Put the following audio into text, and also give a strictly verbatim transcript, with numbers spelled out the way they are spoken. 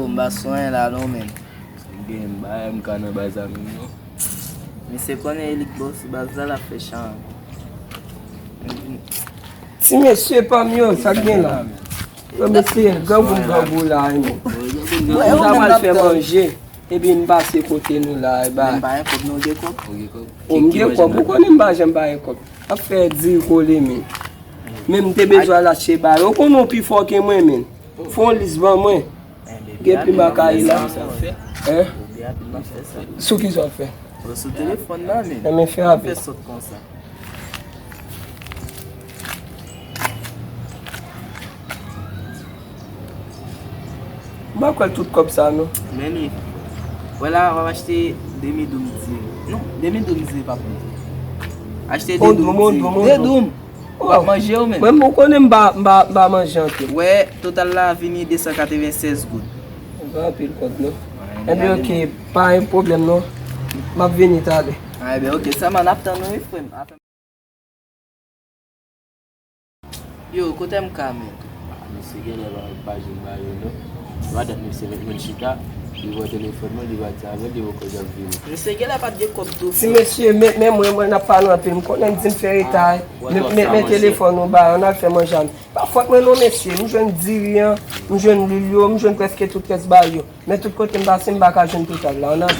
M pa sou anyen la non, men. M gen bagay m ka nan baz a menm non. Misye konnen Elik Boss baz la, l ap fè chan. Ti mesye pa m yo, sa k gen la? Yo mesye, grangou m grangou la, men. M ta pral fè manje, epi m pase kote nou la, e ba. M pa gen kòb, non, gen kòb. Ou gen kòb? O, m gen kòb, ou konnen m pa janm pa gen kòb. Ap fè di kole, men. Men m te bezwen al achte bagay. Ou konnen w pi fò ke mwen, men. Fè yon lis ban mwen. Gen pli makay la. Hein? Sou ki sa w fè? Sou telefòn nan, men. Nan men fè rapid. Fè sòt konsa. M pa kwè tout kòb sa non. Men li. Wè la, w ap achte demi doum di. Non, demi doum di pa bon. Achte de doum di. De doum. W ap manje yo menm. Mwen, m konnen m pa, m pa, m pa manje anpil. Wè, total la vini de san katreven sèz goud. M pa anpil kòb non. Ebyen, ok, pa gen pwoblèm non. M ap vini talè. A, ebyen, ok, sèlman n ap tann ou, wi, frè m. Yo, kote m ka, men? Misye genlè pa, pa jwenn bagay non. Madanm misye met mwen chita, li wè telefòn mwen, li pati avè l, li wè kòb ap vini. Misye genlè pa t gen kòb tou. Ti mesye, men, men mwen, mwen n ap pale anpil. M konnen m di m fè reta. Men, men, men telefòn ou ba, ann al fè manje a. Pa fòt mwen non mesye, m jwenn diri an, m jwenn lwil yo, m jwenn prèske tout rès bagay yo. Men tout kote m pase, m pa ka jwenn total la, ann al.